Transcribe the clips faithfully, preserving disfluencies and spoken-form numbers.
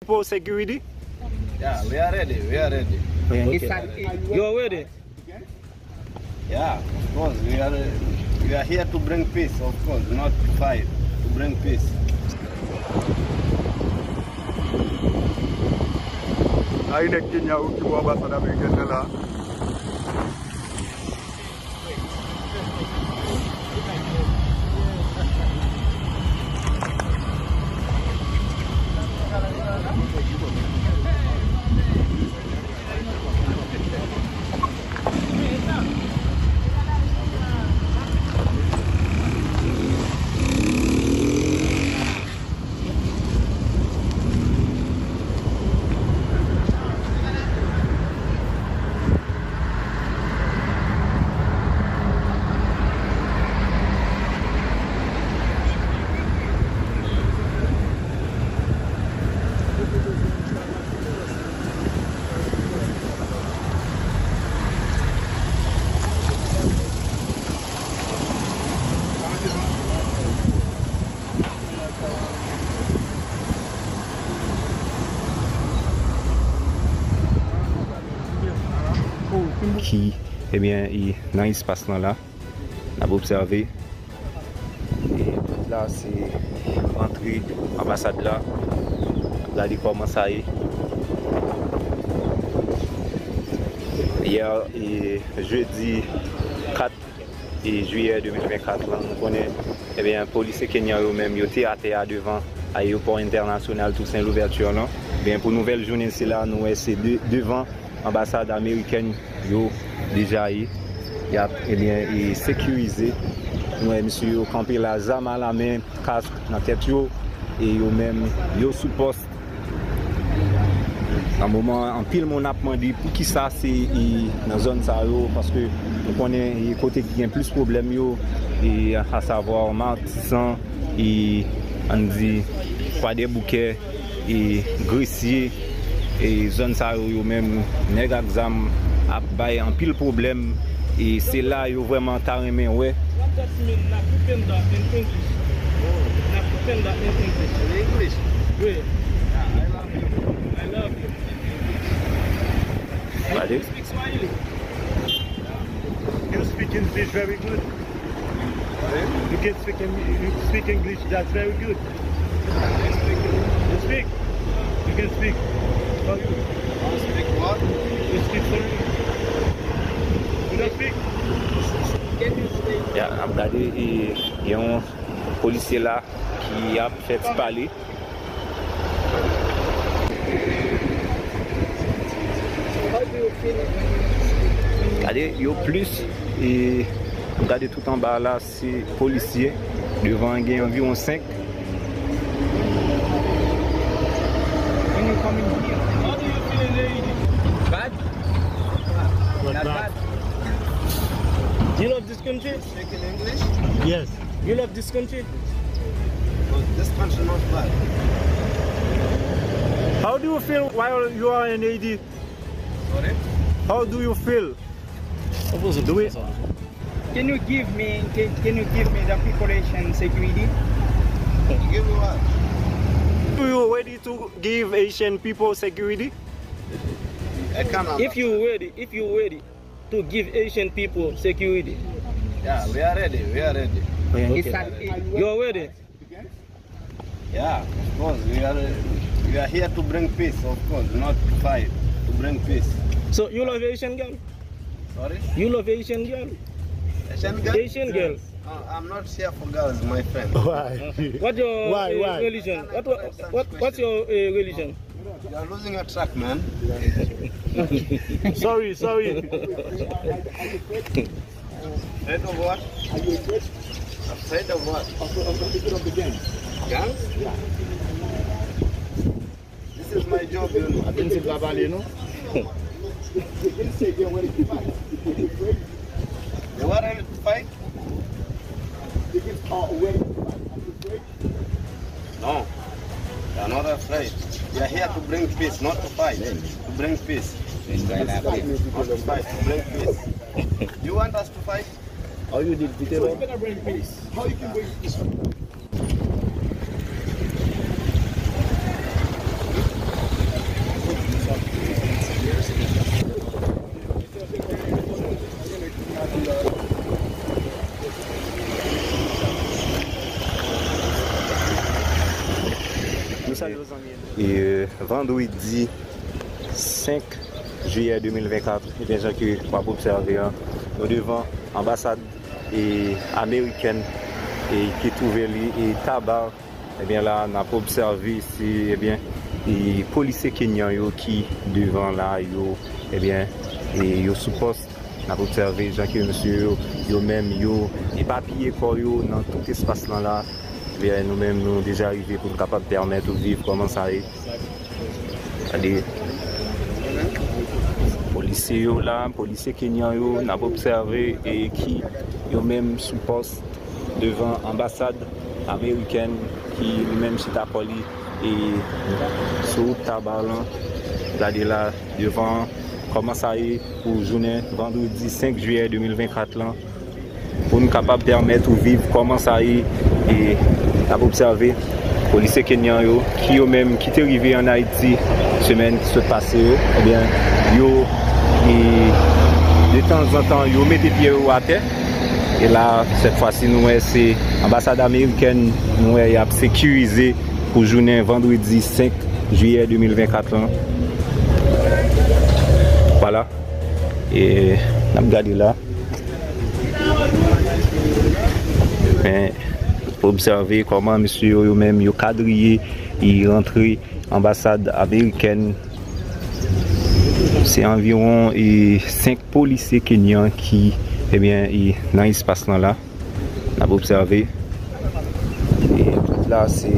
for security? Yeah, we are ready. We are ready. You are ready? Yeah, of course. We are, we are here to bring peace, of course, not to fight. To bring peace. Ay nèg Kenya yo ki bò anbasad amerikèn nan la. Ki, ebyen, i nan espas lan la, n ap obsève. E tout la, se antre anbasad la. Gade kòman sa ye. Yè, e, jedi kat e jiyè de mil vennkat lan, nou konnen, ebyen, polisye kenyan yo menm, yo te atè a devan ayewopò entènasyonal Toussaint Louverture lan. Ebyen, pou nouvèl jounen sila, nou wè se de, devan anbasad amerikèn yo deja ye. Y ap, ebyen, e sekirize. Nou wè misye yo kanpe la, zam alamen, kask nan tèt yo, e yo menm, yo sou pòs. Nan moman an, anpil moun ap mande poukisa se, e, nan zòn sa yo, paske nou konnen, e, kote ki gen plis pwoblèm yo, e, asavwa Matisan, e, ann di, Kwadèboukè, e, Gresye, e, zòn sa yo, yo menm, nèg ak zam ap bay anpil pwoblèm, e se la yo vrèman ta renmen wè. What does it mean, Nakupenda in English? Nakupenda in English. In English? Oui. Yeah, I love you. I love you. Pardon? You speak Swahili? You speak English very good. Pardon? You can speak Eng-, you speak English, that's very good. You speak? You can speak. For you. I speak what? You speak Swahili. You don't speak? Can you speak? Ya, n ap gade, e, gen yon polisye la ki ap fè ti pale. Gade, yo plis, e, gade tout anba la, se polisye. Devan an gen anviwon senk. Bad? Not bad. You love this country? Speak in English? Yes. You love this country? But this country not bad. How do you feel while you are in Haiti? Sorry? How do you feel? Do we... Can you give me, can, can you give me the people Haitian security? Give me what? Do you ready to give Haitian people security? I cannot. If you ready, if you ready to give Haitian people security. Yeah, we are ready. We are ready. Okay. You are ready? Yeah, of course. We are, we are here to bring peace, of course, not to fight, to bring peace. So you love Haitian girl? Sorry? You love Haitian girl? Haitian girl? Haitian girl. Uh, I'm not here for girls, my friend. Why? What your, why, uh, why? Religion? What, what, what, what's your, uh, religion? You are losing your track, man. Sorry, sorry. Afraid of what? Afraid of what? Gang? This is my job, you know. Aten se pa pale, non? They were ready to fight. No, we are not afraid. We are here to bring peace, not to fight. To bring peace. Not to fight, to bring peace. You want us to fight? All you did, you better bring peace. How you can bring peace? E, vandredi senk jiyè de mil vennkat, ebyen, jan ke w ap obsève an, nou devan anbasad, e, amerikèn, e, ki twouve li, e, Tabar. Ebyen, la, n ap obsève si, ebyen, e, polisye kenyan yo ki devan la, yo, ebyen, e, yo sou pòs. N ap obsève jan ke mesye yo, yo menm, yo epapiye kò yo nan tout espas lan la. Ebyen, nou menm, nou deja rive pou n kapab pèmèt ou viv kòman sa ye. Gade. Polisye yo la, polisye kenyan yo, n ap obsève e ki yo menm sou pòs devan anbasad amerikèn ki li menm chita kò li e sou wout Tabar lan. Gade la, devan, kòman sa ye pou jounen vandredi senk jiyè de mil vennkat lan, pou n kapab pèmèt ou viv kòman sa ye. E n ap obsève polisye kenyan yo, ki yo menm ki te rive ann Ayiti semèn ki sot pase yo, ebyen, yo, e, de tanzantan, yo mete pye yo atè. E la, sèt fwa si, nou wè se anbasad amerikèn, nou wè y ap sekirize pou jounen vandredi senk jiyè de mil vennkat lan. Vwala. E n ap gade la. Men, obsève kòman mesye yo, yo menm, yo kadriye, y rantre anbasad amerikèn. Se anviwon, e, senk polisye kenyan ki, ebyen, e, nan espas lan la. N ap obsève. E tout la, se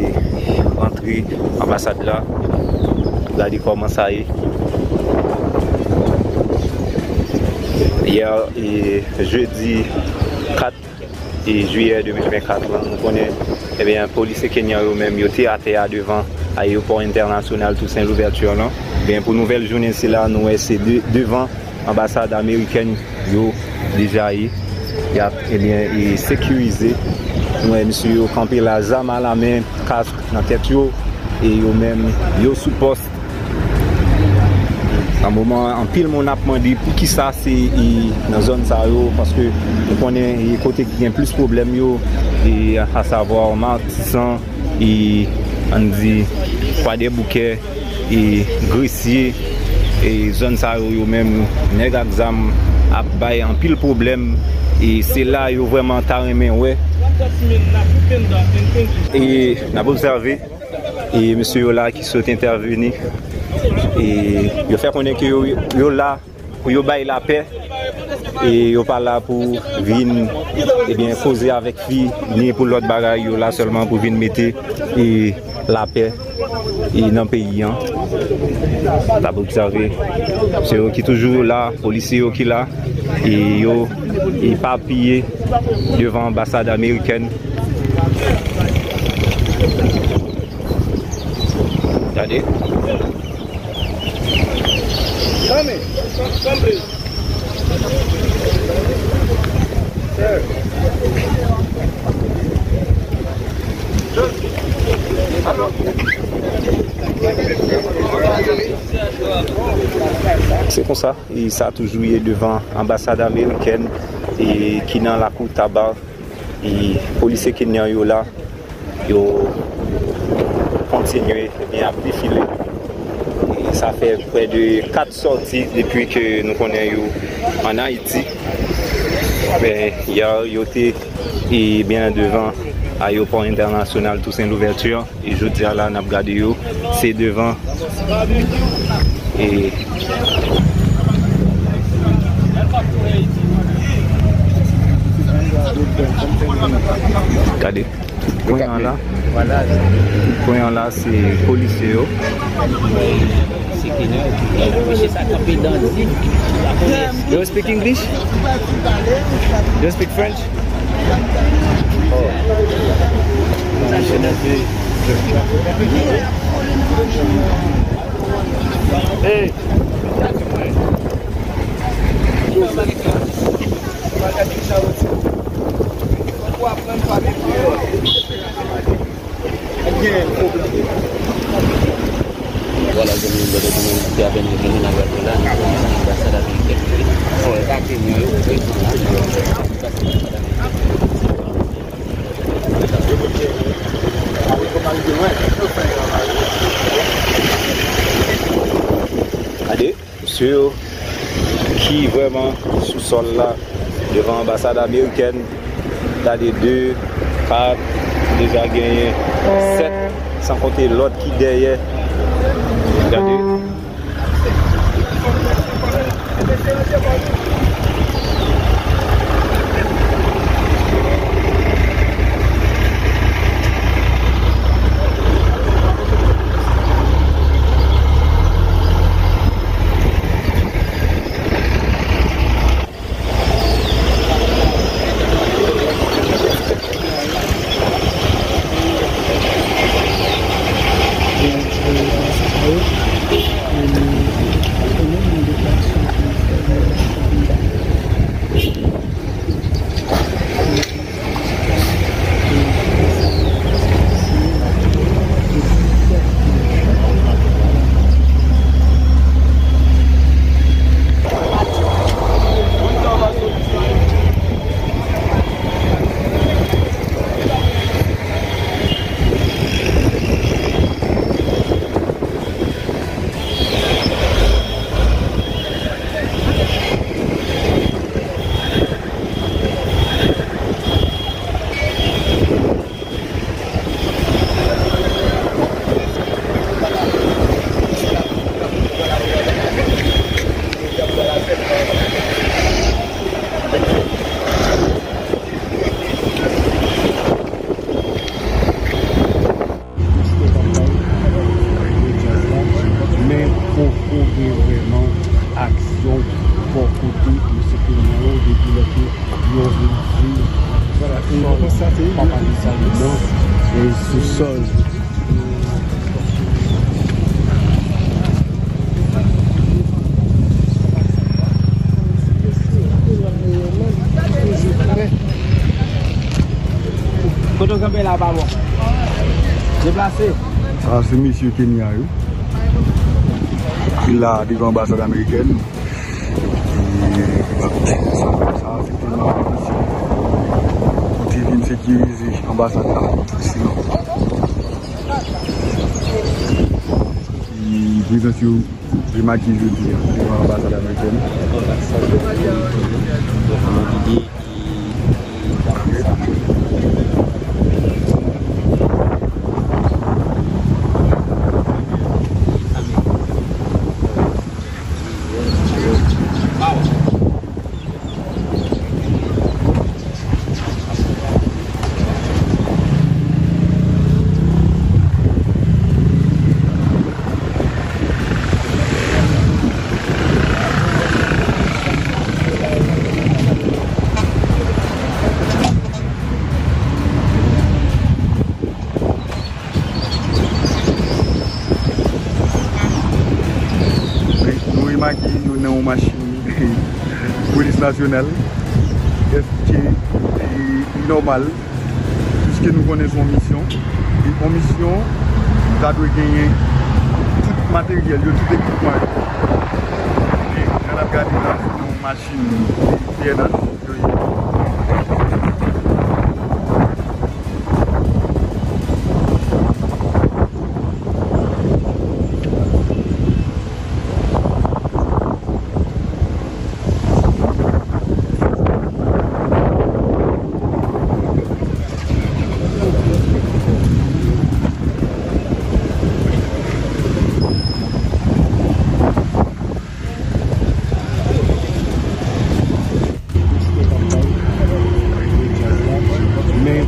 rantre anbasad la. Gade kòman sa ye. Yè, e, jedi kat e, jiyè de mil vennkat lan, nou konnen, ebyen, polisye kenyan yo menm, yo te atè a devan ayewopò entènasyonal Toussaint Louverture lan. Ebyen, pou nouvèl jounen sila, nou wè se de-, devan anbasad amerikèn yo deja ye. Y ap, ebyen, e, sekirize. Nou wè mesye yo kanpe la, zam alamen, kask nan tèt yo, e yo menm, yo sou pòs. Nan moman an, anpil moun ap mande poukisa se, e, nan zòn sa yo, paske nou konnen, e, kote ki gen plis pwoblèm yo, e, asavwa Matisan, e, ann di, Kwadèboukè, e, Gresye, e, zòn sa yo, yo menm, nèg ak zam ap bay anpil pwoblèm, e se la yo vrèman ta renmen wè. E n ap obsève, e mesye yo la ki sot entèveni, e yo fè konnen ke yo, yo la pou yo bay lapè, e yo pa la pou vin, ebyen, koze avèk fi, ni pou lòt bagay, yo la sèlman pou vin mete, e, lapè, e, nan peyi an. N ap obsève, se yo ki toujou la, polisye yo ki la, e yo epapiye devan anbasad amerikèn. Gade. Se konsa, e sa toujou ye devan anbasad amerikèn, e ki nan lakou Tabar. E polisye kenyan yo la, yo kontinye, ebyen, ap defile. E sa fè prè de kat sòti depi ke nou konnen yo ann Ayiti. Men, yè, yo te, ebyen, devan ayewopò entènasyonal Toussaint Louverture. E jodi a la, n ap gade yo, se devan. E gade, kounye a la, kounye a la, se polisye yo. You speak English? You speak French? Oh. Hey. Vwala, zanmi m, bèl zanmi m, ki avè nou jounen nan radyo la, nou nan anbasad amerikèn. Fò e pa kenyan yo, prezan la. Anbasad amerikèn. Yo bloke. Yo bloke. Yo bloke. Yo ki vrèman sou sòl la, devan anbasad amerikèn. Gade, de, kat, deja genyen sèt, san konte lòt ki dèyè. Gade. Men poko gen vrèman aksyon bò kote mesye Kenya yo depi lè ke yo vin di papa Desalin nan e sou sòl. Kote w kanpe la pa bon. Deplase. Sa se mesye Kenya yo ki la devan anbasad amerikèn. Epi, sa, sa se te nan misyon pou te vin sekirize anbasad la. Sinon, ki prezans yo remake jodi a devan anbasad amerikèn. Nou remake yo nan yon machin polis nasyonal. Èske li nòmal? Piske nou konnen se yon misyon. E yon misyon, sa dwe genyen tout materyèl yo, tout ekipman yo. E jan n ap gade la, se yon machin P N H.